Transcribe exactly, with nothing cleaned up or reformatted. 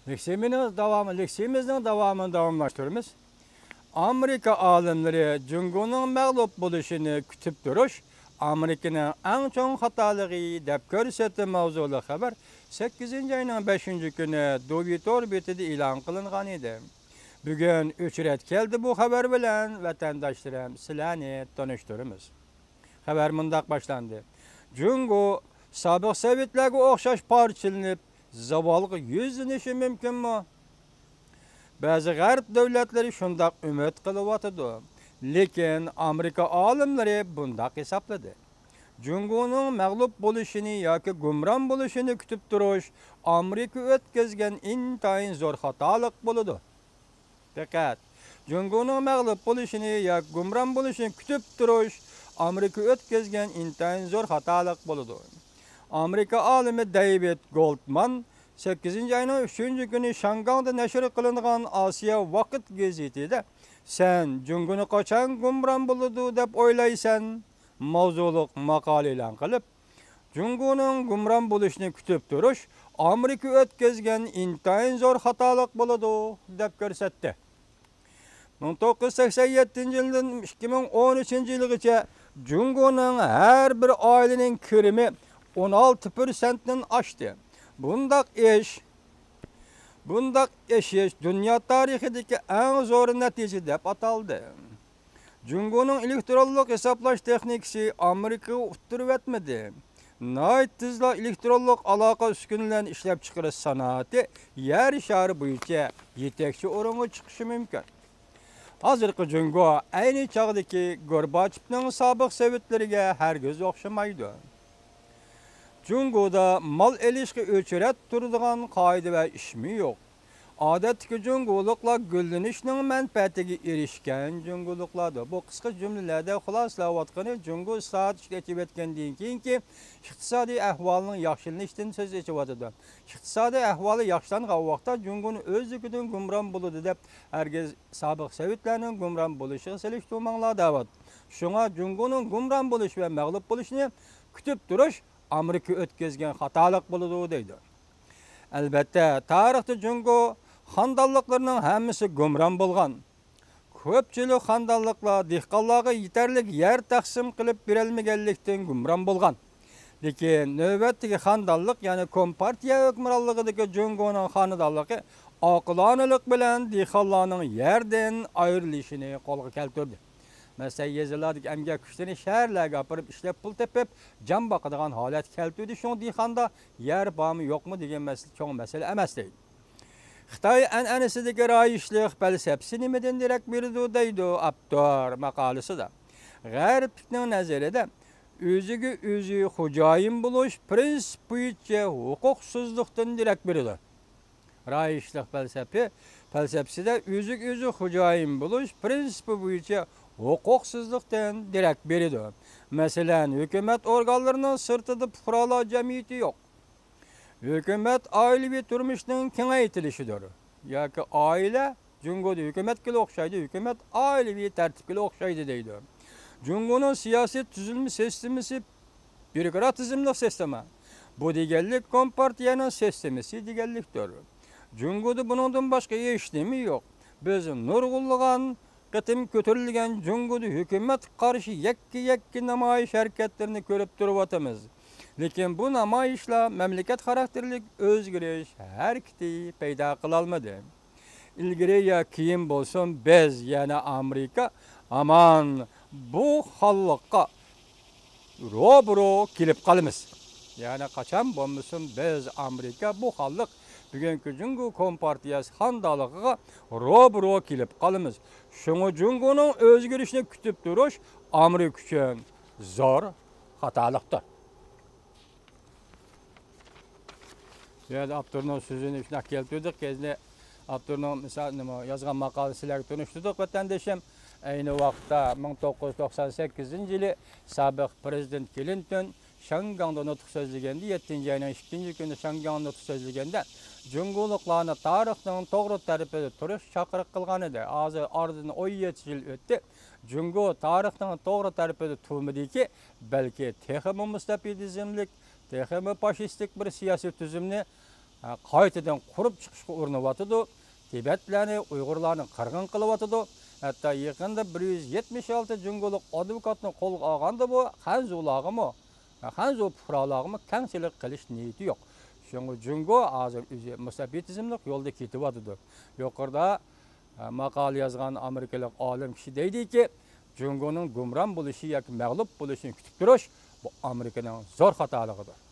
لېكسىيىمىزنىڭ داۋامى، لېكسىيىمىزنىڭ داۋامىنى داۋاملاشتۇرىمىز. ئامېرىكا ئالىملىرى جۇڭگونىڭ مەغلۇپ بولۇشىنى كۈتۈپ تۇرۇش ئامېرىكىنىڭ ئەڭ چوڭ خاتالىقى دەپ كۆرسەتتى ماۋزۇلۇق خەۋەر سەككىزىنچى ئاينىڭ بەشىنچى كۈنى دۇۋى تور بېتىدە ئېلان قىلىنغان ئىدى. بۈگۈن ئۆچرەت كەلدى بۇ خەۋەر بىلەن ۋەتەنداشلىرىم سىلەرنى تونۇشتۇرىمىز. خەۋەر مۇنداق باشلاندى. جۇڭگو سابىق سوۋېتلارغا ئوخشاش پارچىلىنىپ، زاۋالغا يۈزلىنىشى مۇمكىنمۇ؟ بەزى غەرب دۆلەتلىرى شۇنداق ئۈمىد قىلىۋاتىدۇ. لېكىن ئامېرىكا ئالىملىرى بۇنداق ھېسابلىدى. جۇڭگونىڭ مەغلۇپ بولۇشىنى ياكى گۇمران بولۇشىنى كۈتۈپ تۇرۇش ئامېرىكا ئۆتكۈزگەن ئىنتايىن زور خاتالىق بولىدۇ. دىققەت! جۇڭگونىڭ مەغلۇپ بولۇشىنى ياكى گۇمران بولۇشىنى كۈتۈپ تۇرۇش ئامېرىكا ئۆتكۈزگەن ئىنتايىن زور خاتالىق بولىدۇ. ئامېرىكا ئالىمى دېۋىد گولدمان سەككىزىنچى ئاينىڭ ئۈچىنچى كۈنى شياڭگاڭدا نەشر قىلىنغان ئاسىيا ۋاقىت گېزىتىدە «سەن جۇڭگونى قاچان گۇمران بولىدۇ دەپ ئويلايسەن؟» ماۋزۇلۇق ماقالە ئېلان قىلىپ، جۇڭگونىڭ گۇمران بولۇشىنى كۈتۈپ تۇرۇش ئامېرىكا ئۆتكۈزگەن ئىنتايىن زور خاتالىق بولىدۇ، دەپ كۆرسەتتى. مىڭ توققۇز يۈز سەكسەن يەتتىنچى يىلدىن ئىككى مىڭ ئون ئۈچىنچى يىلغىچە جۇڭگونىڭ ھەر بىر ئائىلىنىڭ كىرىمى ئون ئالتە پىرسەنتتىن ئاشتى. بۇنداق ئېش، بۇنداق ئېشىش دۇنيا تارىخىدىكى ئەڭ زور نەتىجە دەپ ئاتالدى. جۇڭگونىڭ ئېلېكترونلۇق ھېسابلاش تېخنىكىسى ئامېرىكىغا ئۇتتۇرۇۋەتمىدى. ناھايىتى تېزلا ئېلېكترونلۇق ئالاقە ئۈسكۈنىلەرنى ئىشلەپچىقىرىش سانائىتى يەر شارى بويىچە يېتەكچى ئورۇنغا چىقىشى مۇمكىن. ھازىرقى جۇڭگو ئەينى چاغدىكى گورباچېۋنىڭ سابىق سوۋېتلىرىگە ھەرگىز ئوخشىمايدۇ. جۇڭگودا مال ئېلىشقا ئۆچرەت تۇرىدىغان قائىدە ۋە ئىشمۇ يوق. ئادەتتىكى جۇڭگولۇقلار گۈللىنىشنىڭ مەنپەئەتىگە ئېرىشكەن جۇڭگولۇقلاردۇر. بۇ قىسقا جۈملىلەردە خۇلاسىلاۋاتقىنى، جۇڭگو ئىسلاھات ئىشىنى ئېچىۋەتكەندىن كېيىنكى ئىقتىسادىي ئەھۋالنىڭ ياخشىلىنىشىدىن سۆز ئېچىۋاتىدۇ. ئىقتىسادىي ئەھۋالى ياخشىلانغان ۋاقىتتا جۇڭگونى ئۆزلۈكىدىن گۇمران بولىدۇ دەپ ھەرگىز سابىق سوۋېتلارنىڭ گۇمران بولۇشىغا سېلىشتۇرماڭلار دەۋاتىدۇ. شۇڭا جۇڭگونىڭ گۇمران بولۇش ۋە مەغلۇپ بولۇشىنى كۈتۈپ تۇرۇش ئامېرىكا ئۆتكۈزگەن خاتالىق بولىدۇ دەيدۇ. ئەلبەتتە، تارىختا جۇڭگو خاندانلىقلىرىنىڭ ھەممىسى گۇمران بولغان. كۆپچىلىك خاندانلىقلار دېھقانلارغا يېتەرلىك يەر تەقسىم قىلىپ بېرەلمىگەنلىكتىن گۇمران بولغان. لېكىن نۆۋەتتىكى خاندانلىق، يەنى كومپارتىيە ھۆكۈمرانلىقىدىكى جۇڭگونىڭ خانىدانلىقى ئاقىلانىلىق بىلەن دېھقانلارنىڭ يەردىن ئايرىلىشىنى قولغا كەلتۈردى. مەسىلەن، يېزىلاردىكى ئەمگەك كۈچلىرىنى شەھەرلەرگە ئاپىرىپ ئىشلەپ پۇل تېپىپ، جان باقىدىغان ھالەت كەلتۈردى. شۇڭا دېھقاندا يەر بارمۇ يوقمۇ دېگەن مەسىلە چوڭ مەسىلە ئەمەس دەيدۇ. خىتاي ئەنئەنىسىدىكى رايىشلىق پەلسەپىسى نېمىدىن دېرەك بېرىدۇ دەيدۇ ئاپتور ماقالىسىدا. غەربلىكنىڭ نەزىرىدە ئۆزىگە ئۆزى خوجايىن بولۇش پىرىنسىپى بويىچە ھوقۇقسىزلىقتىن دېرەك بېرىدۇ. رايىشلىق پەلسەپە، پەلسەپىسىدە ئۆزىگە ئۆزى خوجايىن بولۇش پىرىنسىپى بويىچە ھوقۇقسىزلىقتىن دېرەك بېرىدۇ. مەسىلەن، ھۆكۈمەت ئورگانلىرىنىڭ سىرتىدا پۇقرالار جەمئىيىتى يوق. ھۆكۈمەت ئائىلىۋى تۇرمۇشنىڭ كېڭەيتىلىشىدۇر. ياكى ئائىلە جۇڭگودا ھۆكۈمەتكىلا ئوخشايدۇ، ھۆكۈمەت ئائىلىۋى تەرتىپكىلا ئوخشايدۇ دەيدۇ. جۇڭگونىڭ سىياسىي تۈزۈلمە سىستېمىسى بيۇروكراتىزملىق سىستېما. بۇ دېگەنلىك كومپارتىيەنىڭ سىستېمىسى دېگەنلىكتۇر. جۇڭگودا بۇنىڭدىن باشقا ھېچنېمە يوق. بىز نۇرغۇنلىغان قېتىم كۆتۈرۈلگەن جۇڭگودا ھۆكۈمەتكە قارشى يەككە-يەككە نامايىش ھەرىكەتلىرىنى كۆرۈپ تۇرۇۋاتىمىز. لېكىن بۇ نامايىشلار مەملىكەت خاراكتېرلىك ئۆزگىرىش ھەرىكىتى پەيدا قىلالمىدى. ئىلگىرى يا كېيىن بولسۇن، بىز، يەنى ئامېرىكا، ھامان بۇ خانلىققا روبىرو كېلىپ قالىمىز. يەنى قاچان بولمىسۇن، بىز، ئامېرىكا، بۇ خانلىق، بۈگۈنكى جۇڭگو كومپارتىيەسى خانىدانلىقىغا روبىرو كېلىپ قالىمىز. شۇڭا جۇڭگونىڭ ئۆزگىرىشىنى كۈتۈپ تۇرۇش ئامېرىكا ئۈچۈن زور خاتالىقتۇر. بۇ يەردە ئاپتورنىڭ سۆزىنى شۇنداق كەلتۈردۇق. كېيىن ئاپتورنىڭ مىسال، نېمە، يازغان ماقالىسى سىلەرگە تونۇشتۇردۇق، ۋەتەندىشىم. ئەينى ۋاقىتتا مىڭ توققۇز يۈز توقسان سەككىزىنچى يىلى سابىق پىرېزىدېنت كلىنتون شياڭگاڭدا نۇتۇق سۆزلىگەندە، يەتتىنچى ئاينىڭ ئىككىنچى كۈنى شياڭگاڭدا نۇتۇق سۆزلىگەندە، جۇڭگولۇقلارنى تارىخنىڭ توغرا تەرىپىدە تۇرۇش چاقىرىق قىلغان ئىدى. ھازىر ئارىدىن ئون يەتتە يىل ئۆتتى. جۇڭگو تارىخنىڭ توغرا تەرىپىدە تۇرمىدىكى، بەلكى تېخىمۇ مۇستەبىدىزملىك، تېخىمۇ پاشىستلىك بىر سىياسىي تۈزۈمنى قايتىدىن قۇرۇپ چىقىشقا ئۇرۇنۇۋاتىدۇ. تىبەتلەرنى، ئۇيغۇرلارنى قىرغىن قىلىۋاتىدۇ. ھەتتا يېقىندا بىر يۈز يەتمىش ئالتە جۇڭگولۇق ئادۋوكاتنى قولغا ئالغاندىمۇ، خەنزۇلارغىمۇ، خەنزۇ پۇقرالارغىمۇ كەڭچىلىك قىلىش نىيىتى يوق. شۇڭا جۇڭگو ھازىر ئۆزى مۇستەبىت تىزىملىق يولدا كېتىۋاتىدۇ. يۇقىرىدا، ئە، ماقالە يازغان ئامېرىكىلىق ئالىم كىشى دەيدىكى، جۇڭگونىڭ گۇمران بولۇشى ياكى مەغلۇپ بولۇشىنى كۈتۈپ تۇرۇش، بۇ ئامېرىكىنىڭ زور خاتالىقىدۇر.